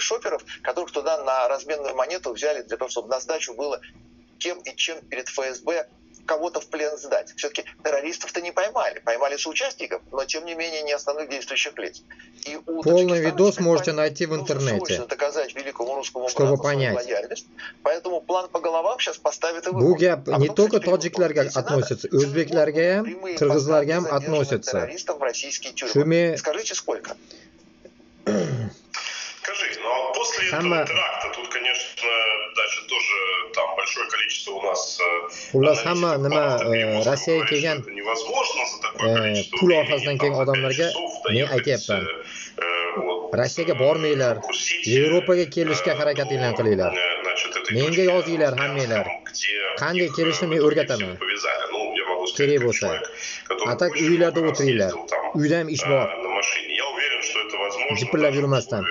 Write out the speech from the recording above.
шоперов, которых туда на разменную монету взяли для того, чтобы на сдачу было кем и чем перед ФСБ кого-то в плен сдать. Все-таки террористов-то не поймали. Поймали соучастников, но тем не менее не основных действующих лиц. И у Полный видос можете найти в интернете. Доказать великому русскому чтобы понять. Лояльность. Поэтому план по головам сейчас поставит и Bu gap не только tojiklarga относится, o'zbeklarga ham, qirg'izlarga ham относится. Террористов в российские тюрьмы. Shumi Скажите, сколько? Скажи, ну а после этого теракта тут, конечно, дальше тоже там большое количество у нас. Xullas, hamma nima Rossiyaga kelgan pul orqasidan kelgan odamlarga men aytyapman. Rossiyaga bormanglar, Yevropaga kelishga harakatinglar qilinglar. Menga yozinglar hammanglar. Qanday kelishni men o'rgataman. Kerak bo'lsa. А так uylarda o'tiringlar. Uyda ham ish bor. Jipillab yurmasdan.